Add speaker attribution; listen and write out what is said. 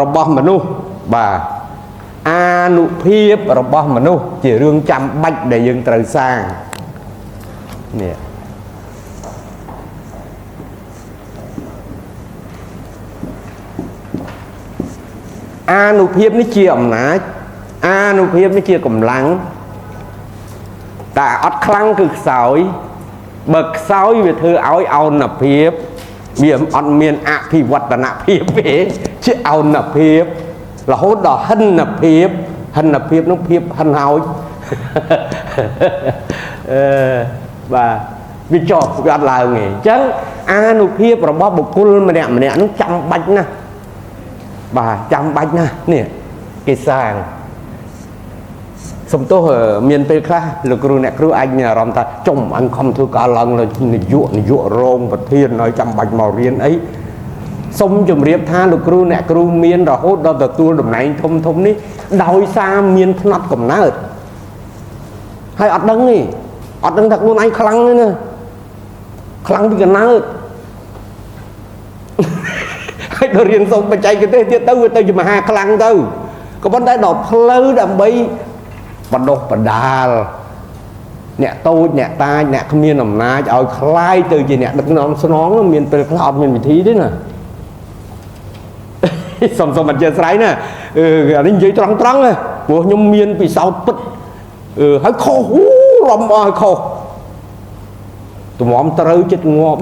Speaker 1: របស់មនុស្សបាទអានុភាពរបស់មនុស្សជារឿងចាំបាច់ដែលយើងត្រូវសាងនេះអានុភាពនេះជាអំណាចអានុភាពនេះជាកម្លាំងតែអត់ខ្លាំងគឺខ្សោយបើខ្សោយវាធ្វើឲ្យអោនភាពវាអត់មានអភិវឌ្ឍនភាពទេជាអោនភាពរហូតដល់ហិនភាពហិនភាពនោះភាពហិនហោចអឺបាទវាចុះវាអត់ឡើងទេអញ្ចឹងអានុភាពរបស់បុគ្គលម្នាក់ម្នាក់នោះចាំបាច់ណាស់បាទចាំបាច់ណាស់នេះគេសាងសំទោសមានពេលខ្លះលោកគ្រូអ្នកគ្រូអាចមានអារម្មណ៍ថាចុំអញខំធ្វើការឡើងលើនាយកនាយករងប្រធានឲ្យចាំបាច់មករៀនអីសូមជម្រាបថាលោកគ្រូអ្នកគ្រូមានរហូតដល់ទទួលតំណែងធំធំនេះដោយសារមានផ្នត់កំណើតហើយអត់ដឹងទេអត់ដឹងថាខ្លួនឯងខ្លាំងទេណាខ្លាំងពីកំណើតហើយដល់រៀនសូត្របច្ចេកទេសទៀតទៅវាទៅជាមហាខ្លាំងទៅក៏ប៉ុន្តែដល់ផ្លូវដើម្បីបណ្ដុះបណ្ដាលអ្នកតូចអ្នកតាចអ្នកគ្មានអំណាចឲ្យคล้ายទៅជាអ្នកដឹកនាំស្នងមានពេលខ្លះអត់មានវិធីទេណាសុំសុំអធិស្ឋានណាអានេះនិយាយត្រង់ត្រង់ណាព្រោះខ្ញុំមានពិសោធន៍ពិតហើយខុសរំអស់ឲ្យខុសតម្រាំត្រូវចិត្តងាប់